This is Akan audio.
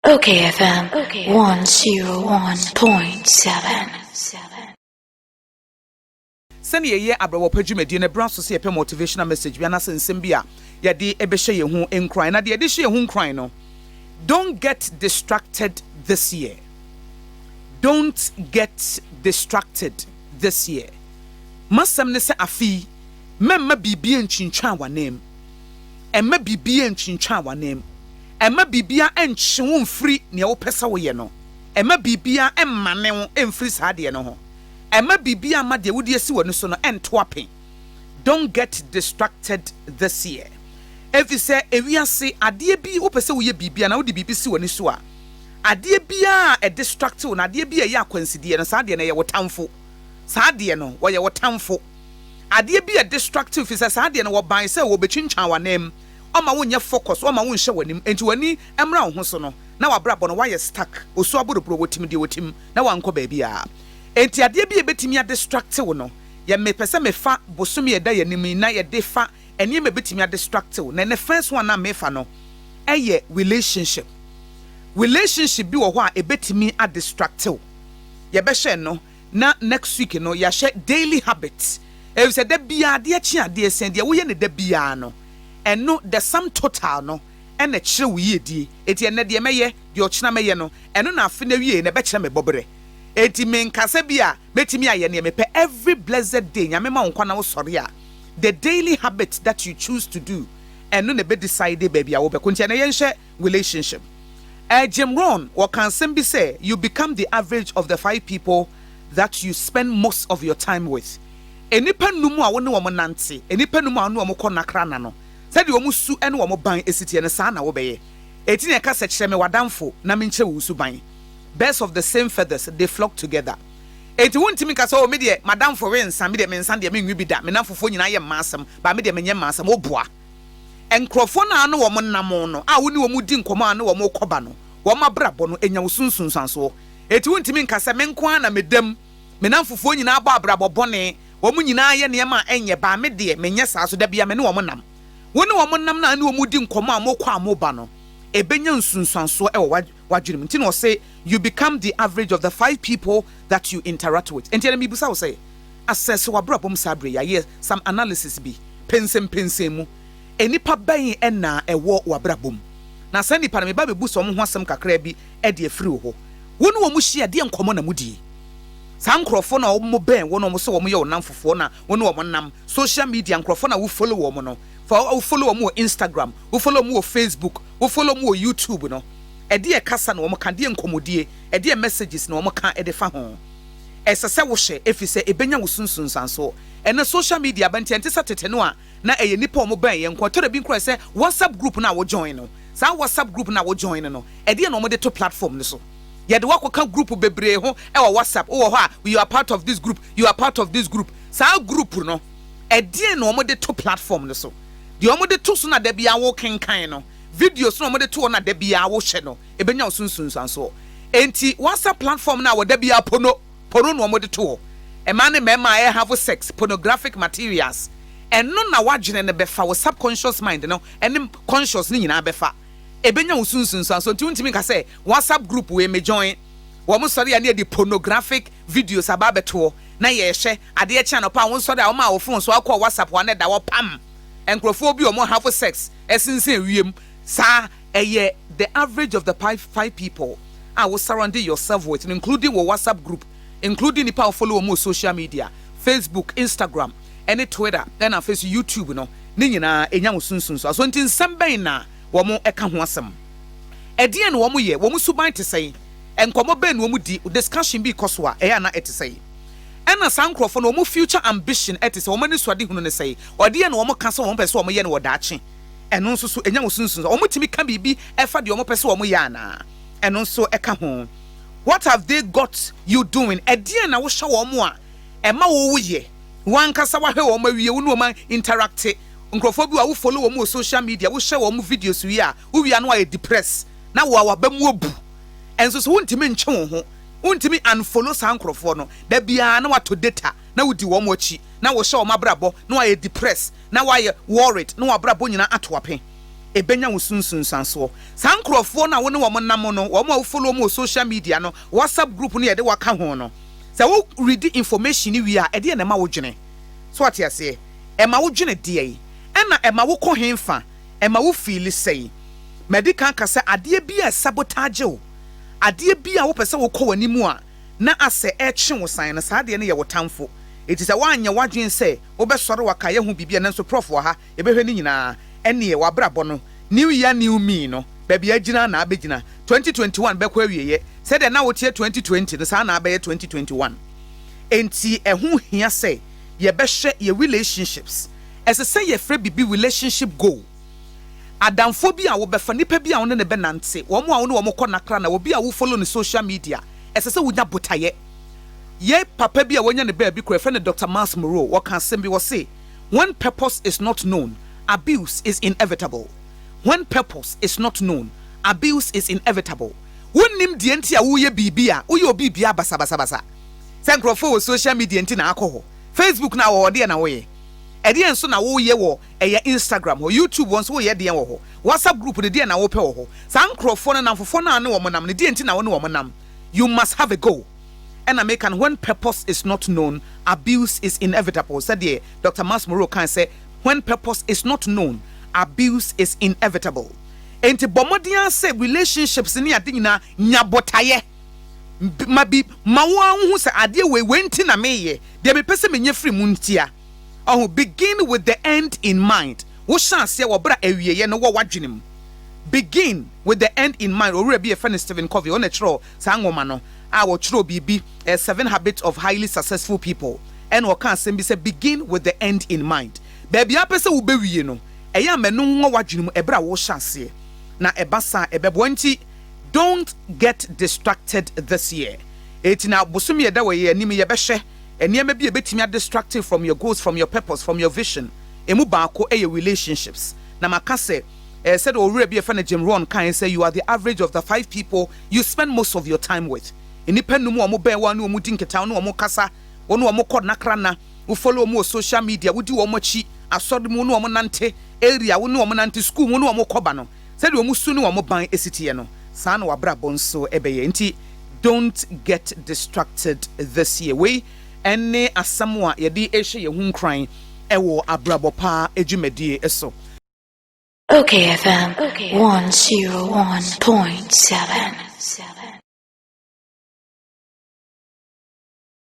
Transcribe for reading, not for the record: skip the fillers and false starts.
Okay FM 101.7. Sɛnea yɛyɛ abrabɔ pa dwumadie no, ɛberɛ aso sɛ yɛpɛ motivational message bi anaasɛ nsɛm bi a yɛde bɛhyɛ yɛn ho nkuran. Na deɛ yɛde hyɛ yɛn ho nkuran no, don't get distracted this year. Don't get distracted this year. Masɛm ne sɛ afei mɛmma biribi ntwintwan w'anan mu. Ɛmma biribi ntwintwan w'anan mu. Ɛmma biribiara nkye wo mfiri nea wopɛ sɛ woyɛ no. Ɛmma biribiara mmane wo mfiri saa adeɛ no ho. Ɛmma biribiara mma deɛ wode asi w'ani so no nto ape. Don't get distracted this year. Efisɛ ewiase adeɛ bi wopɛ sɛ woyɛ biribi anaa wode biribi si w'ani so a, adeɛ biara a ɛdistract wo no, adeɛ bi a ɛyɛ akwansideɛ no, saa adeɛ no ɛyɛ wo tamfo. Saa adeɛ no, wɔyɛ wo tamfo. Adeɛ bi a ɛdistract wo efisɛ saa adeɛ no wɔban sɛ wɔbɛtwintwan w'anan mu, ɔma wonyɛ focus, ɔma wonhyɛ w'anim. Enti w'ani mmra wo ho so no, na w'abrabɔ no woayɛ stuck, osu aborɔborɔ, wɔtim deɛ wɔtim, na wankɔ baabiara. Enti adeɛ bi a ɛbɛtumi adistract wo no, yɛ mepɛ sɛ mefa bosome a ɛda yɛn anim yi na yɛde fa nneɛma a ɛbɛtumi adistract wo. Na ɛnɛ first one a mefa no ɛyɛ relationship. Relationship bi wɔ hɔ a ɛbɛtumi adistract wo. Yɛbɛhyɛ no na next week no yɛahyɛ daily habit. Ɛfiri sɛ da biara adeɛ kye adeɛ sɛn deɛ woyɛ ne da biara no, ɛno the sum total no ɛna kyerɛ wo yiedie. Enti ɛnɛ deɛ mɛyɛ, deɛ ɔkyena mɛyɛ no, ɛno na afe no awie na ɛbɛkyerɛ me bɔberɛ. Enti menkasa bi a mɛtumi ayɛ nea mepɛ every blessed day. Nyame ma wo nkwa na wosɔre a, the daily habit that you choose to do, ɛno na ɛbɛ decide baabi a wobɛkɔ. Nti ɛnɛ yɛnhyɛ relationship. Jim Rohn wɔka asɛm bi sɛ, "You become the average of the five people that you spend most of your time with." Nnipa num a wo ne wɔn nante, nnipa num a wo ne wɔn kɔ nakra na no, sɛdeɛ wɔn su ne wɔn ban esi teɛ no, saa na wobɛyɛ. Eti na ɛka sɛ, "Kyerɛ me w'adamfo na menkyerɛ wo suban." Birds of the same feathers, they flock together. Eti wontumi nka sɛ, "Oh, me deɛ madamfo we nsa, me deɛ me nsa deɛ menwi bi da, me namfofoɔ nyinaa yɛ mmaa asɛm ba, me deɛ menyɛ mmaa asɛm." Woboa nkurɔfoɔ no a ne wɔn nam no a wo ne wɔn di nkɔmɔ a ne wɔn kɔba no, wɔn abrabɔ no enya wo sunsunsansoɔ. Eti wontumi nka sɛ, "Me nko ara na medam, me namfofoɔ nyinaa bɔ abrabɔ bɔne, wɔn nyinaa yɛ nneɛma a ɛnyɛ baa, me deɛ menyɛ saa so da bia me ne wɔn nam." Wo ne wɔn nam na ne wɔn di nkɔmɔ a mokɔ a moba no, ebenya nsunsuansoɔ ɛwɔ w'adwene mu. Nti na ɔsɛ, "You become the average of the five people that you interact with." Nti ɛna mibusa wo sɛ, asɛsɛ w'abrabɔ mu saa bere yɛayɛ some analysis bi, pensempensem mu, enipa bɛn ɛna ɛwɔ w'abrabɔ mu? Na saa nipa no, meba bɛbu sɛ ɔmo ho asɛm kakra bi ɛde afiri wɔ hɔ. Wo ne wɔn hyia deɛ, nkɔmɔ na mu die. Saa nkurɔfoɔ na wɔn bɛn wɔn na wɔn sɛ wɔn yɛ wɔn namfofoɔ na wɔn ne wɔn nam social media, nkurɔfoɔ na wo follow wɔn no, fa wo follow wɔn wɔ Instagram, wo follow wɔn wɔ Facebook, wo follow wɔn wɔ YouTube no, ɛdeɛ kasa na wɔn ka, deɛ nkɔmɔdie, ɛdeɛ messages na wɔn ka ɛde fa ho? Ɛsɛ sɛ wohyɛ efi sɛ ebenya wo sunsunsansoɔ. Ɛnɛ social media abɛnti ɛnte sɛ tete no a na ɛyɛ nipa a wɔn bɛn yɛn nko. Ɛtɔrɔ bi nkora sɛ WhatsApp group na wo join no, saa WhatsApp group na wo join no, ɛdeɛ na wɔn de to platform no so. Yɛde wakɔka group bebree ho ɛwɔ WhatsApp. Wowɔ hɔ a, you are part of this group, you are part of this group. Saa group no, ɛdeɛ na wɔn de to platform no so? Deɛ wɔn de to so na dabi awo kenkan no, videos na wɔn de to hɔ na dabi awo hyɛ no, ebenya wo sunsunsansoɔ. Enti WhatsApp platform na wɔ dabi apono pono na wɔn de to hɔ, mmaa ne mmarima a ɛhave sex, pornographic materials, ɛno na wadwene no bɛfa wo subconscious mind no ɛne conscious no nyinaa bɛfa, ebenya wo sunsunsansoɔ. Nti wontumi nka sɛ, "WhatsApp group wei me join." Wɔn sɔre a ne yɛde pornographic videos aba abɛtoɔ na yɛrehwɛ adeɛ kyɛn anɔpa a wɔn sɔre a wɔn a wɔn phone so akɔ WhatsApp wɔn da wɔ pam nkurɔfoɔ bi a wɔn have sex ɛsensɛn wiem saa. Ɛyɛ the average of the five people a wo surround yourself with, including wɔ WhatsApp group, including nipa a follow wɔn wɔ social media, Facebook, Instagram ɛne Twitter, ɛna afei so YouTube no ne nyinaa, enya wɔn sunsun so aso. Nti nsɛm bɛn na wɔn ɛka ho asɛm? Ɛdeɛn na wɔn yɛ? Wɔn suban te sɛn? Nkɔmɔ bɛn na wɔn di? Discussion bi kɔ so a, ɛyɛ ana ɛte sɛn? Ɛna saa nkurɔfoɔ no, wɔn future ambition ɛte sɛ wɔn ani so ade hunu ne sɛn? Ɔdeɛ na wɔn ka sɛ wɔn pɛ sɛ wɔn yɛ no wɔ daakye? Ɛno nso so ɛnya wɔn sunsun so. Wɔn tumi ka biribi ɛfa deɛ wɔn pɛ sɛ wɔn yɛ anaa? Ɛno nso ɛka ho. What have they got you doing? Ɛdeɛn na wohyɛ wɔn a ɛma wɔn yɛ? Wɔn ankasa wahwɛ wɔn awie, wɔn ne wɔn interact. Nkurɔfoɔ bi a wo follow wɔn wɔ social media, wohyɛ wɔn videos wie a, wowia no ayɛ depressed na wɔ waba mu abu. Ɛnso so wontumi nkye wo ho, wontumi unfollow saa nkurɔfoɔ no. Da biara na watɔ data na wodi wɔn akyi na wɔhyɛ wɔn abrabɔ na wayɛ depressed na wayɛ worried na wabrabɔ nyinaa ato ape. Ɛbɛnya wo so nsunsuansoɔ. Saa nkorɔfoɔ no a wo ne wɔn nam no, wɔn a wo follow wɔn wɔ social media no, WhatsApp group no yɛde wo aka ho no, sɛ wo readi information no wie a, ɛdeɛn na ɛma wo dwene? So wate aseɛ? Ɛma wo dwene deɛn? Ɛna ɛma wo kɔ henfa? Ɛma wo feeli sɛn? Madi kan aka sɛ adeɛ bi a ɛsabotage wo, adeɛ bi a wopɛ sɛ wokɔ w'anim a na asɛ ɛretwe wo san no, saa adeɛ no yɛ wo tamfo. Enti sɛ woanyɛ w'adwene sɛ wobɛsɔre waka yɛ ho biribi a, nanso Prof wɔ ha, yɛbɛhwɛ ne nyinaa, ɛnneɛ w'abrabɔ no, New year new me no, baabi a agyina ara na abɛgyina. 2021 bɛkɔ awieɛ, sɛdeɛ na woteɛ 2020 no, saa na abɛyɛ 2021. Enti ɛho hia sɛ yɛbɛhwɛ yɛ relationships. Ɛsɛ sɛ yɛfrɛ biribi relationship goal. Adamfoɔ bi a wobɛfa, nipa bi a wo ne no bɛnante, wɔn a wo ne wɔn kɔ nakra na obi a wo follow no social media, ɛsɛ sɛ wonya botaeɛ. Yɛ papa bi a wanya ne baabi kɔ, yɛfrɛ no Doctor Myles Munroe, ɔka asɛm bi, ɔse, When purpose is not known, abuse is inevitable. When purpose is not known, abuse is inevitable. Wonnim deɛ nti a woreyɛ biribi a, woyɛ obi biribiara basabasabasa. Sɛ nkurɔfoɔ wɔ social media nti na akɔ hɔ. Facebook no a wɔ hɔ, deɛ na woyɛ? Ɛdeɛn nso na woyɛ wɔ ɛyɛ Instagram hɔ? YouTube hɔ nso woyɛ deɛn wɔ hɔ? WhatsApp group no deɛn na wopɛ wɔ hɔ? Saa nkurɔfoɔ no, nnamfofoɔ no a wo ne wɔn nam no, deɛn nti na wo ne wɔn nam? You must have a goal. Ɛna meka no, when purpose is not known, abuse is inevitable. Sɛdeɛ Doctor Myles Munroe kae sɛ, When purpose is not known, abuse is inevitable. Enti bɔ mmɔden ara sɛ relationships ne ade nyinaa, nya botaeɛ. Ma bi, ma wo ara wohu sɛ adeɛ wei, wei nti na meyɛ, deɛ mepɛ sɛ menya firi mu ntia. Ɔho, begin with the end in mind. Wohyɛ aseɛ wɔ berɛ a awieɛ no wɔ w'adwene mu. Begin with the end in mind. Owura bi a yɛfrɛ no Stephen Covey, ɔno na ɛkyerɛw saa nwoma no, a ɔkyerɛw biribi, Seven Habits of Highly Successful People, ɛna ɔka asɛm bi sɛ begin with the end in mind. Baabi a wopɛ sɛ wubewie no, ɛyɛ a ma ɛno nwɔ w'adwene mu bere a worehyɛ aseɛ, na ɛba saa a, ɛbɛboa. Enti, don't get distracted this year. Enti na bosome a ɛda wɔ yɛn anim yi, yɛbɛhwɛ nneɛma bi a ebetumi adistract you from your goals, from your purpose, from your vision. Emu baako yɛ relationships. Na maka sɛ, eh, sɛdeɛ owura bi a yɛfrɛ no Jim Rohn kae sɛ, You are the average of the five people you spend most of your time with. Nnipa nnum a wɔbɛn wo a wo ne wɔn di nkitaho, ne wɔn kasa, wo ne wɔn kɔ nnakra-nna, wo follow wɔn wɔ social media, wodi wɔn akyi asɔre mu, wo ne wɔn nante area, wo ne wɔn nante school mu, wo ne wɔn kɔ ba no, sɛdeɛ wɔn su ne wɔn ban si teɛ no, saa na w'abrabɔ nso bɛyɛ. Nti don't get distracted this year. Wei ne asɛm a yɛde rehyɛ yɛn ho nkuran wɔ abrabɔ pa dwumadie so. Okay FM 101.7.